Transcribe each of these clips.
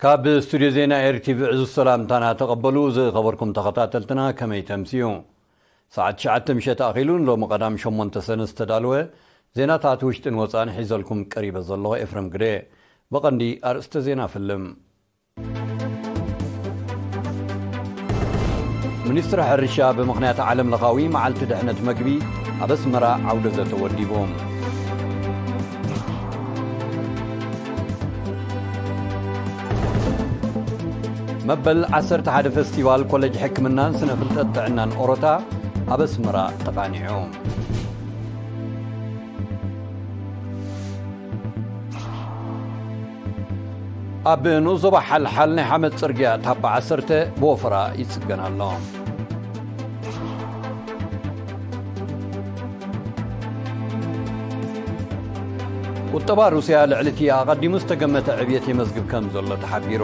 ካብ ስቱድዮ ዜና ኤሪ ቲቪ ዕዙዝ ሰላምታና ተቐበሉ። ዝኸበርኩም ተኸታተልትና፣ ከመይ ተምስዩ? ሰዓት ትሽዓተ ምሸት ኣኺሉ ንሎሚ ቀዳም ሸሞንተ ሰነ ዝተዳለወ ዜናታት ውሽጥን ወጻእን ሒዘልኩም ቀሪበ ዘለኹ ኤፍረም ግደ። ብቐንዲ ኣርእስተ ዜና ፍልም። ሚኒስትሪ ሕርሻ ብምኽንያት ዓለም ለኻዊ መዓልቲ ድሕነት መግቢ ኣብ ኣስመራ ዓውደ ዘተ ወዲቡ። መበል ዓሰርተ ሓደ ፈስቲቫል ኮሌጅ ሕክምናን ስነ ፍልጠት ጥዕናን ኦሮታ ኣብ ኣስመራ ተቓኒዑ። ኣብ ንኡስ ዞባ ሓልሓል ናይ ሓመድ ጽርግያ ታባ ዓሰርተ ብወፈራ ይጽገን ኣሎ። ቁጠባ ሩስያ ልዕሊ እቲ ኣቐዲሙ ዝተገመተ ዕብየት የመዝግብ ከም ዘሎ ተሓቢሩ።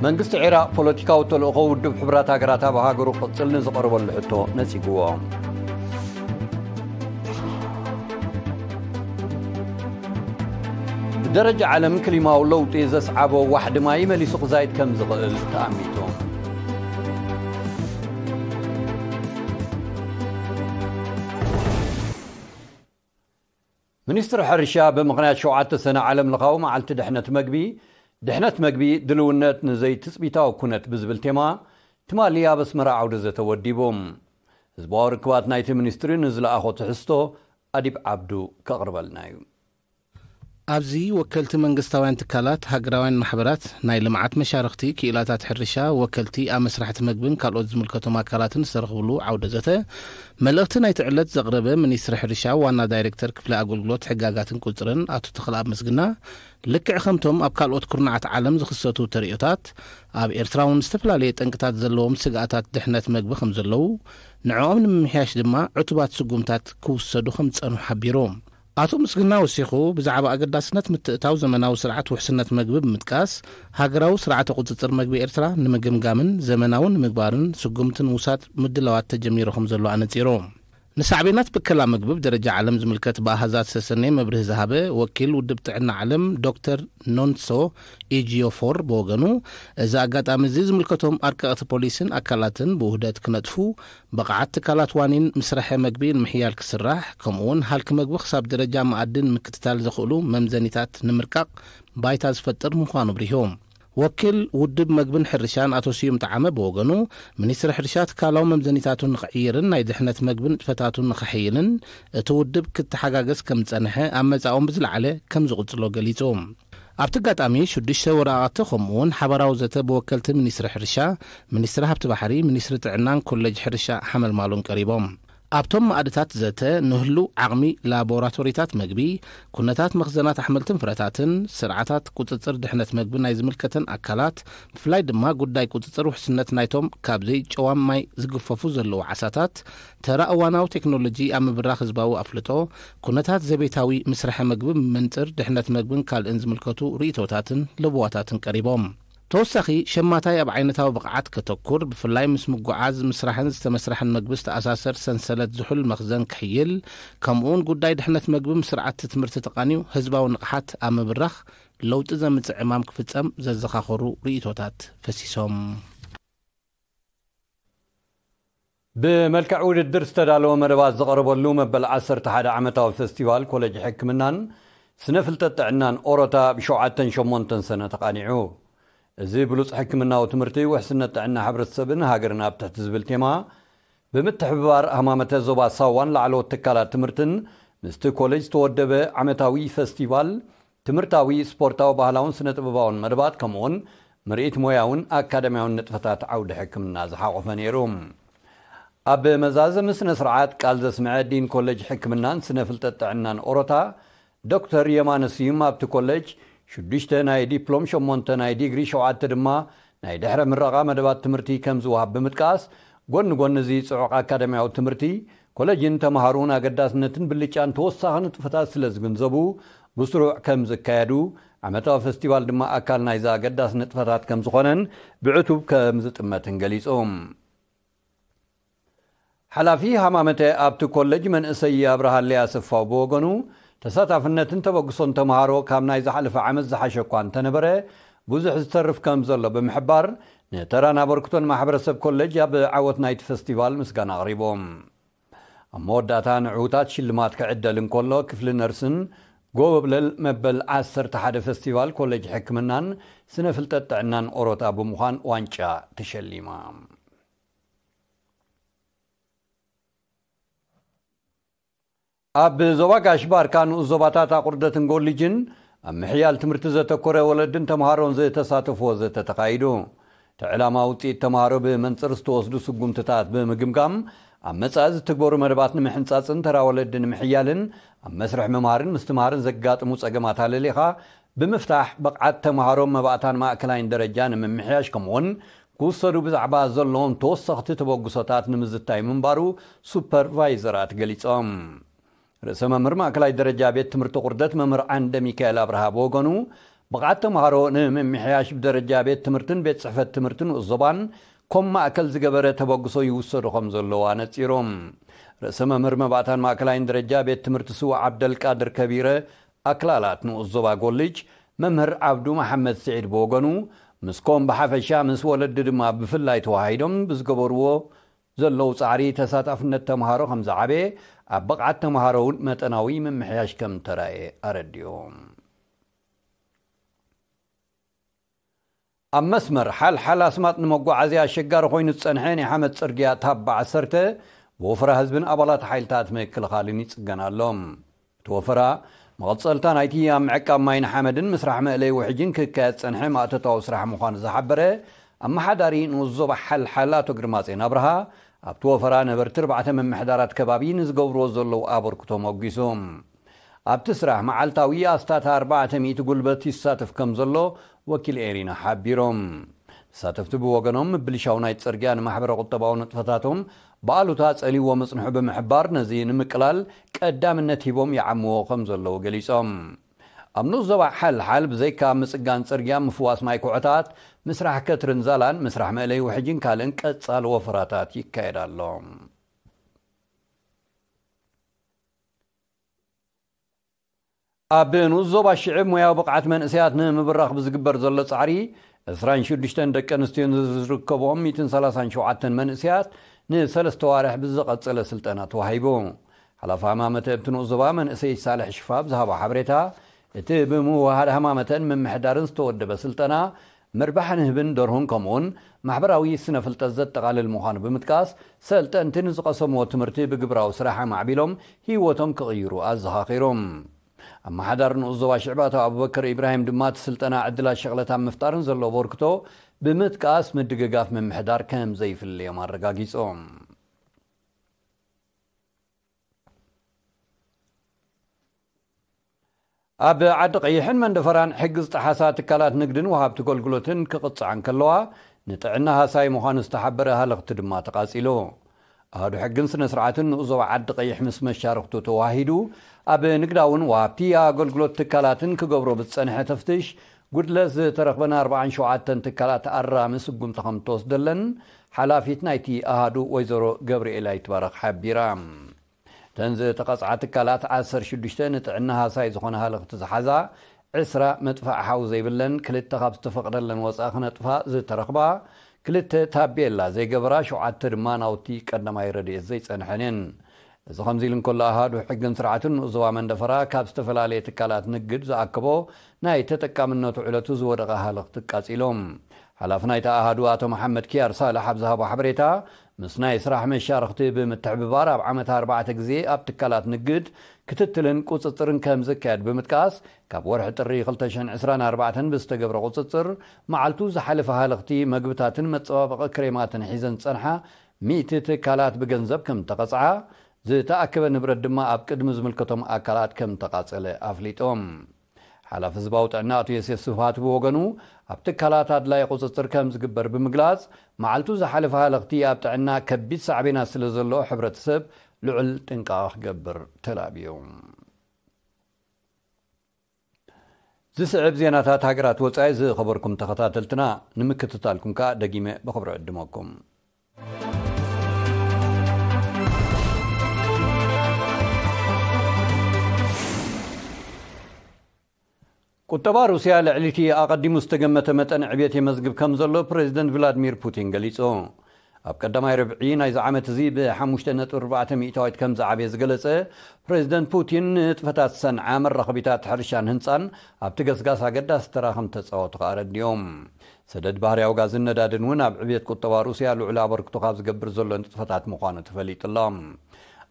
መንግስቲ ዒራቕ ፖለቲካዊ ተልእኾ ውድብ ሕቡራት ሃገራት ኣብ ሃገሩ ክቕጽል ንዝቐርበሉ ሕቶ ነጺግዎ። ብደረጃ ዓለም ክሊማዊ ለውጢ ዘስዓቦ ዋሕዲ ማይ መሊሱ ክዛይድ ከም ዝኽእል ተኣሚቱ። ሚኒስትሪ ሕርሻ ብምኽንያት ሸውዓተ ሰነ ዓለም ለኻዊ መዓልቲ ድሕነት መግቢ፣ ድሕነት መግቢ ድልውነት ንዘይትጽቢታዊ ኩነት ብዝብል ቴማ ትማሊ ኣብ ኣስመራ ዓውደ ዘተ ወዲቡ። ህዝባዊ ርክባት ናይቲ ሚኒስትሪ ንዝለኣኾ ትሕዝቶ ኣዲብ ዓብዱ ከቕርበልና እዩ። ኣብዚ ወከልቲ መንግስታውያን ትካላት፣ ሃገራውያን ማሕበራት፣ ናይ ልምዓት መሻርኽቲ፣ ክኢላታት ሕርሻ፣ ወከልቲ ኣብ መስራሕቲ መግብን ካልኦት ዝምልከቶም ኣካላትን ዝተረኽብሉ ዓውደ ዘተ፣ መልእኽቲ ናይቲ ዕለት ዘቕረበ ሚኒስትሪ ሕርሻ ዋና ዳይሬክተር ክፍሊ ኣገልግሎት ሕጋጋትን ቁጽርን ኣቶ ተኽለኣብ ምስግና፣ ልክዕ ከምቶም ኣብ ካልኦት ኩርናዓት ዓለም ዝኽሰቱ ተርእዮታት፣ ኣብ ኤርትራ እውን ዝተፈላለየ ጠንቅታት ዘለዎም ስግኣታት ድሕነት መግቢ ከም ዘለዉ፣ ንዕኦም ንምምሕያሽ ድማ ዕቱባት ስጉምታት ክውሰዱ ከም ዝጸንሑ ሓቢሩ። ኣቶ ምስግና ወሲኹ፣ ብዛዕባ ኣገዳስነት ምትእታው ዘመናዊ ስርዓት ውሕስነት መግቢ ብምጥቃስ፣ ሃገራዊ ስርዓተ ቁጽጽር መግቢ ኤርትራ ንምግምጋምን ዘመናዊ ንምግባርን ስጉምቲ ንምውሳድ ምድላዋት ተጀሚሩ ከም ዘሎ ኣነጺሩ። ንሳዕቤናት ብከላ መግቢ ብደረጃ ዓለም ዝምልከት ብኣሃዛት ዝተሰነየ መብርሂ ዝሃበ ወኪል ውድብ ጥዕና ዓለም ዶክተር ኖንሶ ኢጂዮፎር ብወገኑ፣ እዚ ኣጋጣሚ እዚ ዝምልከቶም ኣርቀቕቲ ፖሊስን ኣካላትን ብውህደት ክነጥፉ፣ ብቕዓት ትካላት ዋኒን ምስርሐ መግቢ ንምሕያል ክስራሕ፣ ከምኡውን ሃልኪ መግቢ ክሳብ ደረጃ መኣዲ ንምክትታል ዘኽእሉ መምዘኒታት ንምርቃቕ ባይታ ዝፈጥር ምዃኑ ኣብሪሁ። ወኪል ውድብ መግብን ሕርሻን ኣቶ ስዩም ጠዓመ ብወገኑ፣ ሚኒስትሪ ሕርሻ ትካላዊ መምዘኒታቱ ንኽዕይርን ናይ ድሕነት መግቢ ንጥፈታቱ ንኽሕይልን እቲ ውድብ ክተሓጋገዝ ከም ዝጸንሐ ኣብ መጻኦም ብዝለዓለ ከም ዝቕጽሎ ገሊጹ። ኣብቲ ኣጋጣሚ ሽዱሽተ ወረቓቕቲ ከምኡውን ሓባራዊ ዘተ ብወከልቲ ሚኒስትሪ ሕርሻ፣ ሚኒስትሪ ሃብቲ ባሕሪ፣ ሚኒስትሪ ጥዕናን ኮሌጅ ሕርሻ ሓመልማሎን ቀሪቦም። ኣብቶም ማእድታት ዘተ ንህሉው ዓቕሚ ላቦራቶሪታት መግቢ፣ ኩነታት መኽዘናት ኣሕምልትን ፍረታትን፣ ስርዓታት ቁጽጽር ድሕነት መግቢ ናይ ዝምልከተን ኣካላት፣ ብፍላይ ድማ ጉዳይ ቁጽጽር ውሕስነት ናይቶም ካብ ዘይጨዋም ማይ ዝግፈፉ ዘለዉ ዓሳታት፣ ተራ እዋናዊ ቴክኖሎጂ ኣብ ምብራኽ ህዝባዊ ኣፍልጦ፣ ኩነታት ዘቤታዊ ምስርሐ መግቢ ብመንጽር ድሕነት መግብን ካልእን ዝምልከቱ ርእይቶታትን ለበዋታትን ቀሪቦም። ተወሳኺ፣ ሸማታይ ኣብ ዓይነታዊ ብቕዓት ከተኩር፣ ብፍላይ ምስ ምጉዓዝ፣ ምስራሕን ዝተመስርሐን መግቢ ዝተኣሳሰር ሰንሰለት ዝሑል መኽዘን ክሕይል፣ ከምኡውን ጉዳይ ድሕነት መግቢ ምስ ስርዓት ትምህርቲ ተቓንዩ ህዝባዊ ንቕሓት ኣብ ምብራኽ ለውጢ ዘምጽእ ዕማም ክፍጸም ዘዘኻኸሩ ርእይቶታት ፈሲሶም። ብመልክዕ ውድድር ዝተዳለወ መደባት ዝቐረበሉ መበል ዓሰርተ ሓደ ዓመታዊ ፈስቲቫል ኮሌጅ ሕክምናን ስነ ፍልጠት ጥዕናን ኦሮታ ብሸውዓተን ሸሞንተን ሰነ ተቓኒዑ። እዚ ብሉጽ ሕክምናዊ ትምህርቲ ውሕስነት ጥዕና ሕብረተሰብን ሃገርን ኣብ ትሕቲ ዝብል ቴማ፣ ብምትሕብባር ሃማመተ ዞባ ሳዋን ላዕለዎት ትካላት ትምህርትን ምስቲ ኮሌጅ ዝተወደበ ዓመታዊ ፈስቲቫል፣ ትምህርታዊ፣ ስፖርታዊ፣ ባህላውን ስነ ጥበባውን መደባት፣ ከምኡውን ምርኢት ሞያውን ኣካዳሚያውን ንጥፈታት ዓውዲ ሕክምና ዝሓቖፈ ነይሩ። ኣብ መዛዘሚ ስነ ስርዓት ቃል ዘስምዐ ዲን ኮሌጅ ሕክምናን ስነ ፍልጠት ጥዕናን ኦሮታ ዶክተር የማነ ስዩም፣ ኣብቲ ኮሌጅ ሽዱሽተ ናይ ዲፕሎም፣ ሸሞንተ ናይ ዲግሪ፣ ሸውዓተ ድማ ናይ ድሕረ ምረቓ መደባት ትምህርቲ ከም ዝወሃብ ብምጥቃስ፣ ጎኒ ጎኒ እዚ ጽዑቕ ኣካዳሚያዊ ትምህርቲ፣ ኮሌጅን ተምሃሮን ኣገዳስነትን ብልጫን ተወሳኺ ንጥፈታት ስለ ዝግንዘቡ፣ ብስሩዕ ከም ዝካየዱ፣ ዓመታዊ ፈስቲቫል ድማ ኣካል ናይዚ ኣገዳሲ ንጥፈታት ከም ዝኾነን ብዕቱብ ከም ዝጥመትን ገሊጹ። ሓላፊ ሃማመተ ኣብቲ ኮሌጅ መንእሰይ ኣብርሃለይ ኣሰፋው ብወገኑ፣ ተሳታፍነትን ተበግሶን ተምሃሮ ካብ ናይ ዝሓለፈ ዓመት ዝሓሸ እኳ እንተነበረ፣ ብዙሕ ዝተርፍ ከም ዘሎ ብምሕባር፣ ንተራን ኣበርክቶን ማሕበረሰብ ኮሌጅ ኣብ ዓወት ናይቲ ፈስቲቫል ምስጋና ኣቕሪቦም። ኣብ መወዳእታ ንዕዉታት ሽልማት ክዕደል እንከሎ፣ ክፍሊ ነርስን ጎበብለል መበል ዓሰርተ ሓደ ፈስቲቫል ኮሌጅ ሕክምናን ስነ ፍልጠት ጥዕናን ኦሮታ ብምዃን ዋንጫ ተሸሊማ። ኣብ ዞባ ጋሽ ባርካ ንኡስ ዞባታት ኣቑርደትን ጎልጅን ኣብ ምሕያል ትምህርቲ ዘተኮረ ወለድን ተምሃሮን ዝተሳተፍዎ ዘተ ተኻይዱ። እቲ ዕላማ ውፅኢት ተምሃሮ ብመንፅር ዝተወስዱ ስጉምትታት ብምግምጋም ኣብ መጻኢ ዝትግበሩ መደባት ንምሕንጻፅን ተራ ወለዲ ንምሕያልን ኣብ መስርሕ ምምሃርን ምስትምሃርን ዘጋጥሙ ጸገማት ኣለሊኻ ብምፍታሕ ብቕዓት ተምሃሮ መባእታን ማእከላይን ደረጃ ንምምሕያሽ ከምኡውን ክውሰዱ ብዛዕባ ዘለዎም ተወሰኽቲ ተበግሶታት ንምዝታይ ምንባሩ ሱፐርቫይዘራት ገሊጾም። ርእሰ መምህር ማእከላይ ደረጃ ቤት ትምህርቲ ቁርደት መምህር ዓንደ ሚካኤል ኣብርሃ ብወገኑ፣ ብቕዓት ተምሃሮ ንምምሕያሽ ብደረጃ ቤት ትምህርትን ቤት ጽሕፈት ትምህርትን ንኡስ ዞባን ኮም ማእከል ዝገበረ ተበግሶ ይውሰዱ ከም ዘለዉ ኣነጺሮም። ርእሰ መምህር መባእታን ማእከላይን ደረጃ ቤት ትምህርቲ ስዉእ ዓብደልቃድር ከቢረ ኣክላላት ንኡስ ዞባ ጎልጅ መምህር ዓብዱ መሓመድ ስዒድ ብወገኑ፣ ምስ ኮም ብሓፈሻ ምስ ወለዲ ድማ ብፍላይ ተዋሂዶም ብዝገበርዎ ዘለዉ ጻዕሪ ተሳታፍነት ተምሃሮ ከም ዝዓበየ፣ ኣብ ብቕዓት ተምሃሮ እውን መጠናዊ ምምሕያሽ ከም ተራእየ ኣረዲኦም። ኣብ መስመር ሓልሓል ኣስማጥ ንመጓዓዝያ ኣሸጋሪ ኮይኑ ዝጸንሐ ናይ ሓመድ ጽርግያ ታባ ዓሰርተ ብወፈራ ህዝብን ኣባላት ሓይልታት ምክልኻልን ይጽገን ኣሎ። እቲ ወፈራ መቐጸልታ ናይቲ ኣብ ምዕቃብ ማይን ሓመድን ምስራሕ መእለይ ውሕጅን ክካየድ ዝጸንሐ ማእቶታዊ ስራሕ ምዃኑ ዝሓበረ ኣመሓዳሪ ንኡስ ዞባ ሓልሓል ኣቶ ግርማጼን ኣብርሃ፣ ኣብቲ ወፈራ ነበርቲ ኣርባዕተ ምምሕዳራት ከባቢ ንዝገብርዎ ዘለዉ ኣበርክቶ መጒሱ። ኣብቲ ስራሕ መዓልታዊ ኣስታት ኣርባዕተ ሚእቲ ጉልበት ይሳተፍ ከም ዘሎ ወኪል ኤሪና ሓቢሮም። ተሳተፍቲ ብወገኖም ምብልሻው ናይ ጽርግያ ንማሕበረ ቁጠባዊ ንጥፈታቶም ብኣሉታ ጸሊዎ ምጽንሑ ብምሕባር፣ ነዚ ንምቅላል ቀዳምነት ሂቦም ይዓምዎ ከም ዘለዉ ገሊጾም። ኣብ ንኡስ ዞባ ሓልሓል ብዘይካ ምጽጋን ጽርግያ፣ ምፍዋስ ማይ ኩዕታት፣ ምስራሕ ከትርን ዛላን፣ ምስራሕ መእለይ ውሕጅን ካልእን ቀጻሊ ወፈራታት ይካየድ ኣሎ። ኣብ ንኡስ ዞባ ሽዕብ ሞያዊ ብቕዓት መንእሰያት ንምብራኽ ብዝግበር ዘሎ ጻዕሪ፣ ዕስራን ሽዱሽተን ደቂ ኣንስትዮን ዝርከብኦም ሚእትን ሰላሳን ሸውዓተን መንእሰያት ንሰለስተ ዋርሕ ብዝቐጸለ ስልጠና ተዋሂቡ። ሓላፊ ሃማመተ እብቲ ንኡስ ዞባ መንእሰይ ሳልሕ ሽፋ ብዝሃቦ ሓበሬታ፣ እቲ ብምውሃድ ሃማመተን ምምሕዳርን ዝተወደበ ስልጠና፣ ምርባሕ ንህብን ደርሁን ከምኡውን ማሕበራዊ ስነ ፍልጠት ዘጠቓልል ምዃኑ ብምጥቃስ፣ ሰልጠንቲ ንዝቐሰምዎ ትምህርቲ ብግብራዊ ስራሕ ኣማዕቢሎም ህይወቶም ክቕይሩ ኣዘኻኺሮም። ኣመሓዳሪ ንኡስ ዞባ ሽዕብ ኣቶ ኣቡበከር ኢብራሂም ድማ፣ እቲ ስልጠና ዕድላት ሸቕለት ኣብ ምፍጣርን ዘለዎ ኣበርክቶ ብምጥቃስ፣ ምድግጋፍ ምምሕዳር ከም ዘይፍለዮም ኣረጋጊጾም። ኣብ ዓዲ ቀይሕን መንደፈራን ሕጊ ዝጠሓሳ ትካላት ንግድን ወሃብቲ ኣገልግሎትን ክቕጽዓ እንከለዋ፣ ንጥዕና ሃሳይ ምዃኑ ዝተሓበረ ሃለኽቲ ድማ ተቓጺሉ። ኣሃዱ ሕግን ስነ ስርዓትን ንኡስ ዞባ ዓዲ ቀይሕ ምስ መሻርኽቱ ተዋሂዱ፣ ኣብ ንግዳውን ወሃብቲ ኣገልግሎት ትካላትን ክገብሮ ብዝጸንሐ ተፍትሽ፣ ጉድለት ዝተረኽበን ኣርባዓን ሸውዓተን ትካላት ኣራሚ ስጉምቲ ከም እተወስደለን ሓላፊት ናይቲ ኣሃዱ ወይዘሮ ገብርኤል ኣይትባረኽ ሓቢራ። እተን ዝተቐጽዓ ትካላት ዓሰርተ ሽዱሽተ ንጥዕና ሃሳይ ዝኾነ ሃለኽቲ ዝሓዛ፣ ዕስራ መጥፋእ ሓው ዘይብለን፣ ክልተ ካብ ዝተፈቕደለን ወጻኢ ክነጥፋ ዝተረኽባ፣ ክልተ ታቤላ ዘይገበራ፣ ሸውዓተ ድማ ናውቲ ቀዳማይ ረድኤት ዘይጸንሐን እየን። እዚ ከምዚ ኢሉ እንከሎ፣ ኣሃዱ ሕግን ስርዓትን ንኡስ ዞባ መንደፈራ ካብ ዝተፈላለየ ትካላት ንግድ ዝኣከቦ ናይ ተጠቃምነቱ ዕለቱ ዝወደቐ ሃለኽቲ ቃጺሎም። ሓላፊ ናይቲ ኣሃዱ ኣቶ መሓመድ ኪያር ሳልሕ ኣብ ዝሃቦ ሓበሬታ፣ ምስ ናይ ስራሕ መሻርኽቲ ብምትሕብባር ኣብ ዓመት ኣርባዕተ ግዜ ኣብ ትካላት ንግድ ክትትልን ቁጽጽርን ከም ዝካየድ ብምጥቃስ፣ ካብ ወርሒ ጥሪ ክልተ ሽሕን ዕስራን ኣርባዕተን ብዝተገብረ ቁጽጽር፣ መዓልቱ ዝሓለፈ ሃለኽቲ መግብታትን መጸባበቒ ክሬማትን ሒዘን ዝጸንሓ ሚእቲ ትካላት ብገንዘብ ከም ተቐጽዓ፣ ዝተኣከበ ንብረት ድማ ኣብ ቅድሚ ዝምልከቶም ኣካላት ከም ተቓጸለ ኣፍሊጦም። ሓላፊ ህዝባዊ ጥዕና ኣቶ ዮሴፍ ስብሃት ብወገኑ፣ ኣብ ትካላት ኣድላዪ ቁጽጽር ከም ዝግበር ብምግላጽ፣ መዓልቱ ዝሓለፈ ሃለኽቲ ኣብ ጥዕና ከቢድ ሳዕቤናት ስለ ዘሎ፣ ሕብረተሰብ ልዑል ጥንቃቐ ክገብር ተላብዩ። ዝስዕብ ዜናታት ሃገራት ወጻኢ ዝኸበርኩም ተኸታተልትና ንምክትታልኩም ከኣ ደጊመ ብኽብሪ ዕድመኩም። ቁጠባ ሩስያ ልዕሊ እቲ ኣቐዲሙ ዝተገመተ መጠን ዕብየት የመዝግብ ከም ዘሎ ፕሬዚደንት ቭላድሚር ፑቲን ገሊጹ። ኣብ ቀዳማይ ርብዒ ናይዚ ዓመት እዚ ብ5.4 ሚእታዊት ከም ዝዓበየ ዝገለጸ ፕሬዚደንት ፑቲን፣ ንጥፈታት ሰንዓ፣ መራኸቢታት፣ ሕርሻን ህንጻን ኣብቲ ገስጋስ ኣገዳሲ ተራ ከም ተጻወቱ ከኣ ኣረዲኦም። ሰደድ ባህርያዊ ጋዝን ነዳድን እውን ኣብ ዕብየት ቁጠባ ሩስያ ልዑል ኣበርክቶ ካብ ዝገብር ዘሎ ንጥፈታት ምዃኑ ተፈሊጡ ኣሎ።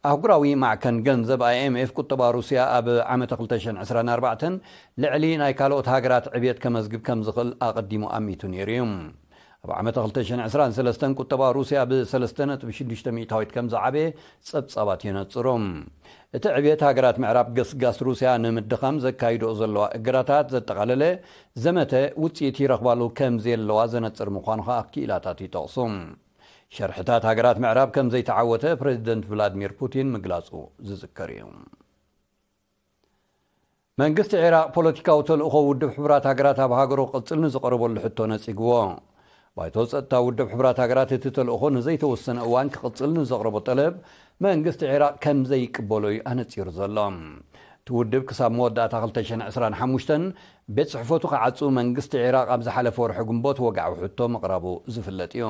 ኣህጉራዊ ማዕከን ገንዘብ ኣይኤምኤፍ ቁጠባ ሩስያ ኣብ ዓመተ 2024 ልዕሊ ናይ ካልኦት ሃገራት ዕብየት ከመዝግብ ከም ዝኽእል ኣቐዲሙ ኣሚቱ ነይሩ እዩ። ኣብ ዓመተ 2023 ቁጠባ ሩስያ ብ3.6 ሚእታዊት ከም ዝዓበየ ጸብጻባት የነጽሩ። እቲ ዕብየት ሃገራት ምዕራብ ገስጋስ ሩስያ ንምድኻም ዘካይድኦ ዘለዋ እገዳታት ዘጠቓለለ ዘመተ ውጽኢት ይረኽባሉ ከም ዘየለዋ ዘነጽር ምዃኑ ከኣ ክኢላታት ይጠቕሱ። ሸርሕታት ሃገራት ምዕራብ ከም ዘይተዓወተ ፕሬዚደንት ቭላድሚር ፑቲን ምግላጹ ዝዝከር እዩ። መንግስቲ ዒራቕ ፖለቲካዊ ተልእኾ ውድብ ሕቡራት ሃገራት ኣብ ሃገሩ ክቕጽል ንዝቐረበሉ ሕቶ ነጺግዎ። ባይቶ ጸጥታ ውድብ ሕቡራት ሃገራት እቲ ተልእኾ ንዘይተወሰነ እዋን ክቕጽል ንዘቕረቦ ጠለብ መንግስቲ ዒራቕ ከም ዘይቅበሎ እዩ ኣነጺሩ ዘሎ። እቲ ውድብ ክሳብ መወዳእታ 2025 ቤት ጽሕፈቱ ክዓጹ መንግስቲ ዒራቕ ኣብ ዝሓለፈ ወርሒ ግንቦት ወግዓዊ ሕቶ ምቕራቡ ዝፍለጥ እዩ።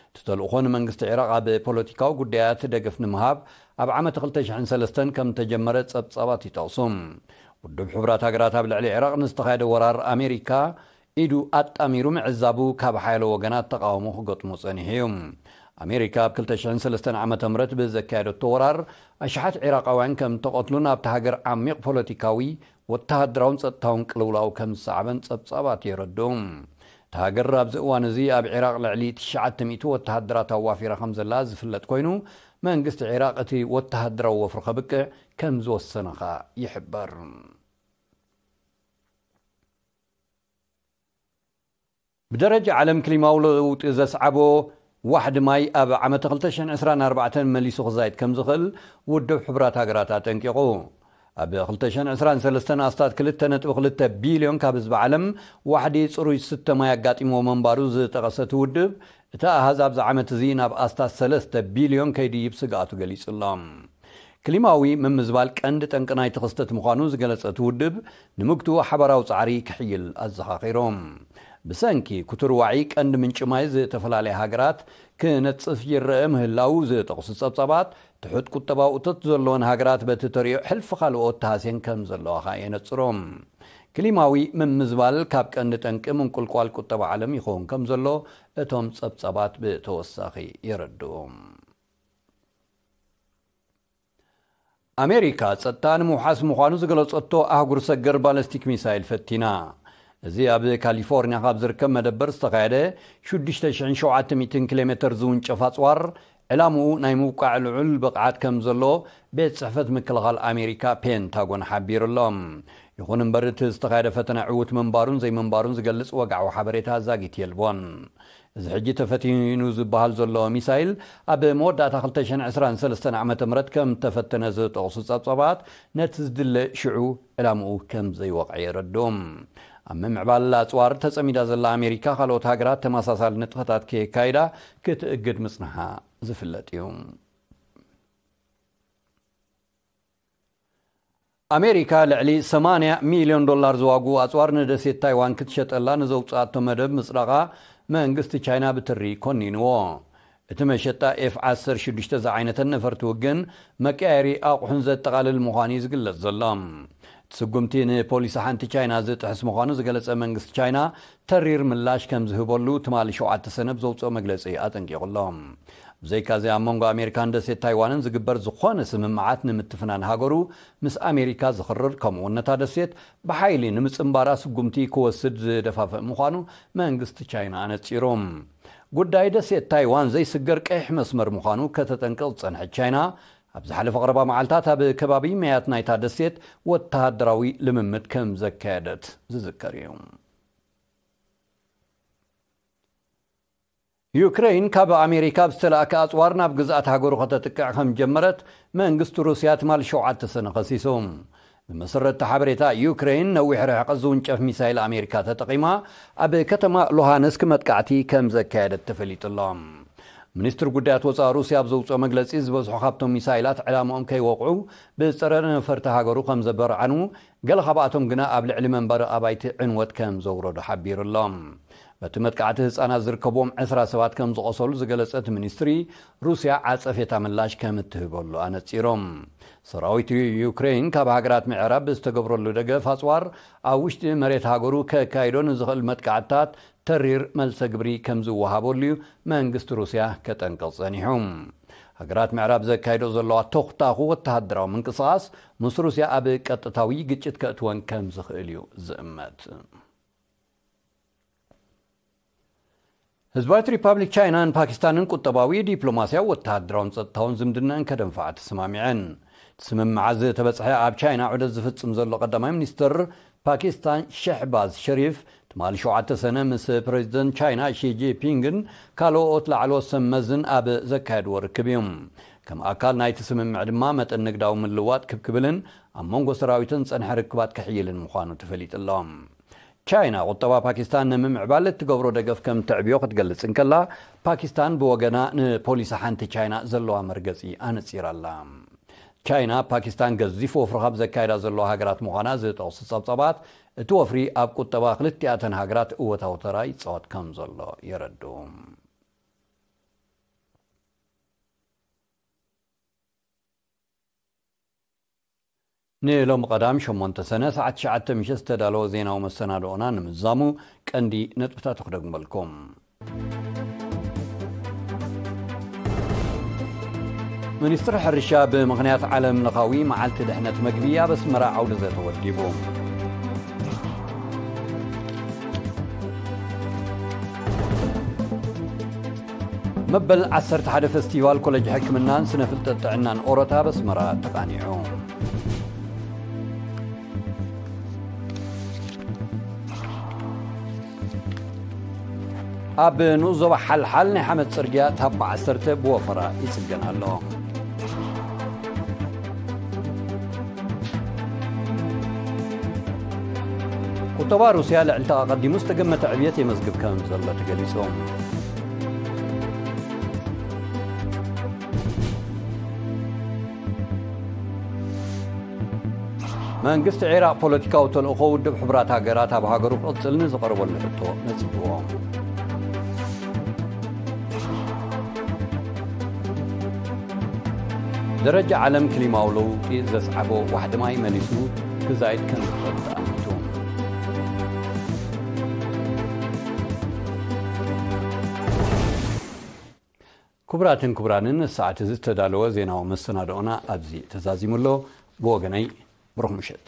እቲ ተልእኾ ንመንግስቲ ዒራቕ ኣብ ፖለቲካዊ ጉዳያት ደገፍ ንምሃብ ኣብ ዓመት 2003 ከም ተጀመረ ጸብጻባት ይጠቕሱ። ውድብ ሕቡራት ሃገራት ኣብ ልዕሊ ዒራቕ ንዝተኻየደ ወራር ኣሜሪካ ኢዱ ኣጣሚሩ ምዕዛቡ ካብ ሓያሎ ወገናት ተቓውሞ ክገጥሞ ጸኒሑ እዩ። ኣሜሪካ ኣብ 2003 ዓ.ም ብዘካየደቶ ወራር ኣሽሓት ዒራቓውያን ከም ተቐትሉን ኣብቲ ሃገር ዓሚቕ ፖለቲካዊ፣ ወተሃደራውን ጸጥታውን ቅልውላው ከም ዝሰዓበን ጸብጻባት የረድኡ። እታ ሃገር ኣብዚ እዋን እዚ ኣብ ዒራቕ ልዕሊ 900 ወተሃደራት ኣዋፊራ ከም ዘላ ዝፍለጥ ኮይኑ፣ መንግስቲ ዒራቕ እቲ ወተሃደራዊ ወፍሪ ከብቅዕ ከም ዝወሰነ ኸኣ ይሕበር። ብደረጃ ዓለም ክሊማዊ ለውጢ ዘስዓቦ ዋሕዲ ማይ ኣብ ዓመተ 2024 መሊሱ ክዛይድ ከም ዝኽእል ውድብ ሕቡራት ሃገራት ኣጠንቂቑ። ኣብ 2023 ኣስታት 2.2 ቢልዮን ካብ ህዝቢ ዓለም ዋሕዲ ጽሩይ ዝስተ ማይ ኣጋጢምዎ ምንባሩ ዝጠቐሰ እቲ ውድብ፣ እቲ ኣሃዝ ኣብዚ ዓመት እዚ ናብ ኣስታት 3 ቢልዮን ከይድይብ ስግኣቱ ገሊጹ ኣሎ። ክሊማዊ ምምዝባል ቀንዲ ጠንቂ ናይቲ ክስተት ምዃኑ ዝገለጸ እቲ ውድብ፣ ንምግትኡ ሓባራዊ ጻዕሪ ክሕይል ኣዘኻኺሩ። ብሰንኪ ክቱር ዋዒ ቀንዲ ምንጪ ማይ ዝተፈላለያ ሃገራት ክነጽፍ ይረአ ምህላው ዝጠቕሱ ጸብጻባት፣ ትሑት ቁጠባዊ እቶት ዘለወን ሃገራት በቲ ተሪኦ ሕልፊ ካልኦት ተሃስየን ከም ዘለዋ ኸኣ የነጽሩ። ክሊማዊ ምምዝባል ካብ ቀንዲ ጠንቂ ምንቁልቋል ቁጠባ ዓለም ይኸውን ከም ዘሎ እቶም ጸብጻባት ብተወሳኺ የረድኡ። ኣሜሪካ ጸጥታ ንምውሓስ ምዃኑ ዝገለጸቶ ኣህጉር ሰገር ባለስቲክ ሚሳይል ፈቲና። እዚ ኣብ ካሊፎርኒያ ካብ ዝርከብ መደበር ዝተኻየደ 6,700 ኪሎ ሜተር ዝውንጨፍ ኣጽዋር ዕላምኡ ናይ ምውቃዕ ልዑል ብቕዓት ከም ዘሎ ቤት ጽሕፈት ምክልኻል ኣሜሪካ ፔንታጎን ሓቢሩ ኣሎ። ይኹን እምበር እቲ ዝተኻየደ ፈተነ ዕዉት ምንባሩን ዘይምንባሩን ዝገልጽ ወግዓዊ ሓበሬታ ዛጊት የልቦን። እዚ ሕጂ ተፈቲኑ ዝበሃል ዘሎ ሚሳይል ኣብ መወዳእታ 2023 ዓ.ም ከም ተፈተነ ዝጠቕሱ ጸብጻባት ነቲ ዝድለ ሽዑ ዕላምኡ ከም ዘይወቕዐ የረድኡ። ኣብ ምምዕባል ኣጽዋር ተጸሚዳ ዘላ ኣሜሪካ ካልኦት ሃገራት ተመሳሳሊ ንጥፈታት ከየካይዳ ክትእግድ ምጽንሓ ዝፍለጥ እዩ። ኣሜሪካ ልዕሊ 80 ሚልዮን ዶላር ዝዋግኡ ኣጽዋር ንደሴት ታይዋን ክትሸጠላ ንዘውጽኣቶ መደብ ምጽዳቓ መንግስቲ ቻይና ብትሪ ኮኒንዎ። እቲ መሸጣ ኤፍ 16 ዝዓይነተን ነፈርቲ ውግን መቀያየሪ ኣቑሑን ዘጠቓልል ምዃኑ እዩ ዝግለጽ ዘሎ። እቲ ስጉምቲ ንፖሊሲ ሓንቲ ቻይና ዝጥሕስ ምዃኑ ዝገለጸ መንግስቲ ቻይና፣ ተሪር ምላሽ ከም ዝህበሉ ትማሊ ሸውዓተ ሰነ ብዘውጽኦ መግለጺ ኣጠንቂቑ ኣሎ። ብዘይካዚ ኣብ መንጎ ኣሜሪካን ደሴት ታይዋንን ዝግበር ዝኾነ ስምምዓት ንምትፍናን ሃገሩ ምስ ኣሜሪካ ዝኽርር፣ ከምኡውን ነታ ደሴት ብሓይሊ ንምጽንባራ ስጉምቲ ክወስድ ዝደፋፍእ ምዃኑ መንግስቲ ቻይና ኣነጺሩ። ጉዳይ ደሴት ታይዋን ዘይስገር ቀይሕ መስመር ምዃኑ ከተጠንቅቕ ዝጸንሐት ቻይና፣ ኣብ ዝሓለፈ ቀረባ መዓልታት ኣብ ከባቢ መያት ናይታ ደሴት ወተሃደራዊ ልምምድ ከም ዘካየደት ዝዝከር እዩ። ዩክሬን ካብ ኣሜሪካ ብዝተላእከ ኣጽዋር ናብ ግዝኣት ሃገሩ ከተጥቅዕ ከም ጀመረት መንግስቲ ሩስያ ትማል ሸውዓተ ሰነ ከሲሱ። ብመሰረት እቲ ሓበሬታ፣ ዩክሬን ነዊሕ ርሕቀት ዝውንጨፍ ሚሳይል ኣሜሪካ ተጠቒማ ኣብ ከተማ ሉሃንስክ መጥቃዕቲ ከም ዘካየደት ተፈሊጡ ኣሎ። ሚኒስትር ጉዳያት ወፃኢ ሩስያ ኣብ ዘውፅኦ መግለፂ፣ ዝበዝሑ ካብቶም ሚሳይላት ዕላምኦም ከይወቕዑ ብፀረ ነፈርቲ ሃገሩ ከም ዘበርዓኑ፣ ገለ ካብኣቶም ግና ኣብ ልዕሊ መንበሪ ኣባይቲ ዕንወት ከም ዘውረዱ ሓቢሩ ኣሎ። በቲ መጥቃዕቲ ህፃናት ዝርከብዎም ዕስራ ሰባት ከም ዝቖሰሉ ዝገለጸ እቲ ሚኒስትሪ፣ ሩስያ ዓጸፌታ ምላሽ ከም እትህበሉ ኣነጺሮም። ሰራዊት ዩክሬን ካብ ሃገራት ምዕራብ ብዝተገብረሉ ደገፍ ኣጽዋር ኣብ ውሽጢ መሬት ሃገሩ ከካይዶ ንዝኽእል መጥቃዕትታት ተሪር መልሰ ግብሪ ከም ዝወሃበሉ እዩ መንግስቲ ሩስያ ከጠንቅቕ ጸኒሑ። ሃገራት ምዕራብ ዘካይዶ ዘለዋ ተኹታኹ ወተሃደራዊ ምንቅስቓስ ምስ ሩስያ ኣብ ቀጥታዊ ግጭት ከእትወን ከም ዝኽእል እዩ ዝእመት። ህዝባዊት ሪፓብሊክ ቻይናን ፓኪስታንን ቁጠባዊ፣ ዲፕሎማስያዊ፣ ወተሃደራውን ጸጥታውን ዝምድናን ከደንፍዓ ተሰማሚዐን። እቲ ስምምዓ ዝተበጽሐ ኣብ ቻይና ዑደት ዝፍጽም ዘሎ ቀዳማይ ሚኒስትር ፓኪስታን ሸህባዝ ሸሪፍ ትማሊ ሸውዓተ ሰነ ምስ ፕሬዚደንት ቻይና ሺ ጂንፒንግን ካልኦት ላዕለዎት ሰብ መዝን ኣብ ዘካየድዎ ርክብ እዩ። ከም ኣካል ናይቲ ስምምዕ ድማ መጠን ንግዳዊ ምልዋጥ ክብ ክብልን ኣብ መንጎ ሰራዊትን ዝጸንሐ ርክባት ክሕይልን ምዃኑ ተፈሊጡ ኣሎ። ቻይና ቁጠባ ፓኪስታን ንምምዕባል እትገብሮ ደገፍ ከም ተዕብዮ ክትገልጽ እንከላ፣ ፓኪስታን ብወገና ንፖሊሲ ሓንቲ ቻይና ዘለዋ መርገጺ ኣነጺራ ኣላ። ቻይና ፓኪስታን ገዚፍ ወፍሪ ካብ ዘካየዳ ዘለዋ ሃገራት ምዃና ዝጠቕሱ ጸብጻባት፣ እቲ ወፍሪ ኣብ ቁጠባ ክልቲኣተን ሃገራት እወታዊ ተራ ይጻወት ከም ዘሎ የረድኡ። ንሎሚ ቀዳም ሸሞንተ ሰነ ሰዓት ትሽዓተ ምሸት ዝተዳለወ ዜናዊ መሰናድኦና ንምዝዛሙ ቀንዲ ነጥብታቱ ክደግመልኩም። ሚኒስትሪ ሕርሻ ብምኽንያት ዓለም ለኻዊ መዓልቲ ድሕነት መግቢ ኣብ ኣስመራ ዓውዲ ዘተ ወዲቡ። መበል ዓሰርተ ሓደ ፈስቲቫል ኮሌጅ ሕክምናን ስነ ፍልጠት ጥዕናን ኦሮታ ኣብ ኣስመራ ተቓኒዑ። ኣብ ንኡስ ዞባ ሓልሓል ናይ ሓመድ ጽርግያ ታባ ዓሰርተ ብወፈራ ይጽገን ኣሎ። ቁጠባ ሩስያ ልዕሊ እቲ ኣቐዲሙ ዝተገመተ ዕብየት የመዝግብ ከም ዘሎ ተገሊጹ። መንግስቲ ዒራቕ ፖለቲካዊ ተልእኾ ውድብ ሕቡራት ሃገራት ኣብ ሃገሩ ክቕጽል ንዝቐረበሉ ሕቶ ነጺግዎ። ደረጃ ዓለም ክሊማዊ ለውጢ ዘስዓቦ ዋሕዲ ማይ መሊሱ ክዛይድ ከም ዝኽእል ተኣሚቱ። ክቡራትን ክቡራንን፣ ንሰዓት እዚ ዝተዳለወ ዜናዊ መሰናድኦና ኣብዚ ተዛዚሙ ኣሎ። ብወገነይ ብሩኽ ምሸት።